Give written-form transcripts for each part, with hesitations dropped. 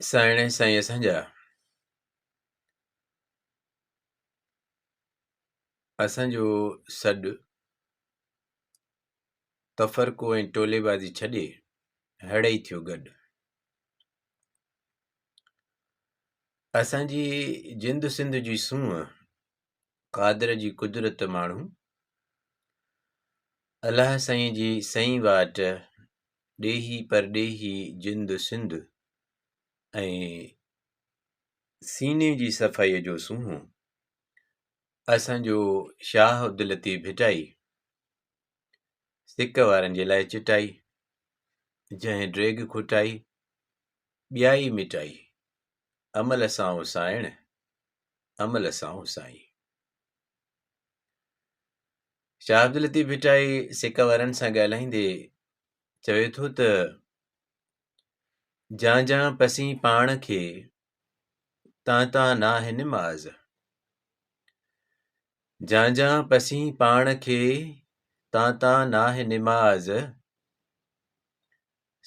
سائڻ سائين اسان جا اسان جو سڏ تفرقو ۽ ٽولي بازي ڇڏي هڙئي ٿيو گڏ. اسان جي جند سنڌ جي سونهن قادر جي قدرت ماڻهو الله سائين جي سئين واٽ ڏيهي پرڏيهي جند سنڌ ۽ سيني جي صفائيء جو سونهون اسان جو شاهه عبداللطيف ڀٽائي سڪ وارن جي لاء چٽائي جنهن ڊيگهه کوٽائي ٻيائي مٽائي عمل سان او سائڻ عمل سان او سائين. شاهه عبداللطيف ڀٽائي سڪ وارن سان ڳالهائيندي چوي ٿو ته جان جان پسين پاڻ کي، تان تان ناهه نماز. جان جان پسين پاڻ کي، تان تان ناهه نماز.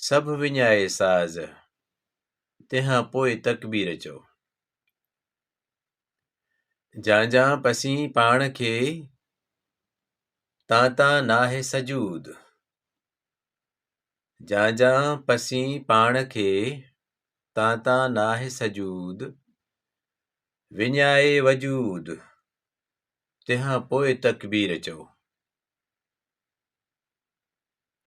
سڀ وڃائي ساز، تنهان پوء تڪبير چئو. جان جان پسين پاڻ کي، تان تان ناهه سجود. جان جان پسين پاڻ کي، تان تان ناهه سجود. وڃائي وجود، تنهان پوء تڪبير چئو.